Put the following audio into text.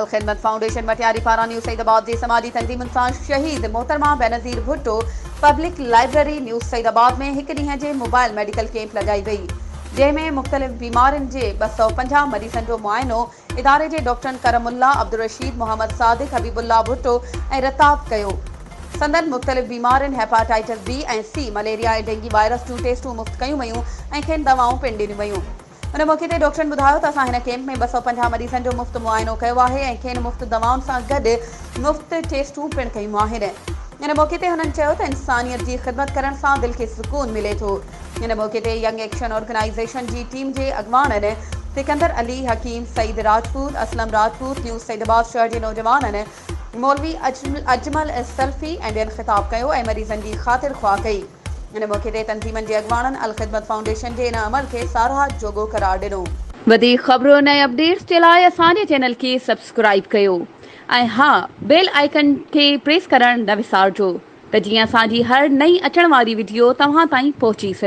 Al-Khidmat foundation Matiari پاران نيو سعيد آباد جي سماجي تنظيمن سان شهيد محترمه Benazir Bhutto public library new Saeedabad ۾ هڪ ڏينهن جي موبائل ميڊيڪل ڪيمپ لڳائي وئي جنهن ۾ مختلف بيمارين جي 250 مريضن جو معائنو اداري جي ڊاڪٽرن ڪرم الله، عبدالرشيد، محمد صادق، حبيب الله ڀٽو ۽ رتاب ڪيو. سندن مختلف بيمارين hepatitis B ۽ C, malaria ۽ dengue virus جون ٽيسٽون مفت ڪيون ويون ۽ کين دوائون پڻ ڏنيون ويون. ان موقعي تي ڊاڪٽرن ٻڌايو ته اسان هن ڪيمپ ۾ 250 مريضن جو مفت معائنو ڪيو آهي ۽ کين مفت دوائن سان گڏ مفت ٽيسٽون پڻ ڪيون آهن. ان موقعي تي هنن چيو ته انسانيت جي خدمت ڪرڻ سان دل کي سڪون ملي ٿو. ان موقعي تي ينگ ايڪشن آرگنائيزيشن جي ٽيم جي اڳواڻن سڪندر علي، حڪيم سعيد راجپوت، اسلم راجپوت، نيو سعيد آباد شهر جي نوجوانن مولوي اجمل سلفي ۽ ٻين خطاب ڪيو ۽ مريضن جي خاطر خواهه ڪئي. ان موقعي تي تنظيمن جي اڳواڻن الخدمت فائونڊيشن جي ان عمل کي ساراهه جوڳو قرار ڏنو. وڌيڪ خبرن ۽ اپڊيٽس جي لاء اسان جي چينل کي سبسڪرائيب ڪيو ۽ ها بيل آئيڪن کي پريس ڪرڻ نه وسارجو ته جيئن اسان جي هر نئين اچڻ واري وڊيو توهان تائين پهچي سگهي.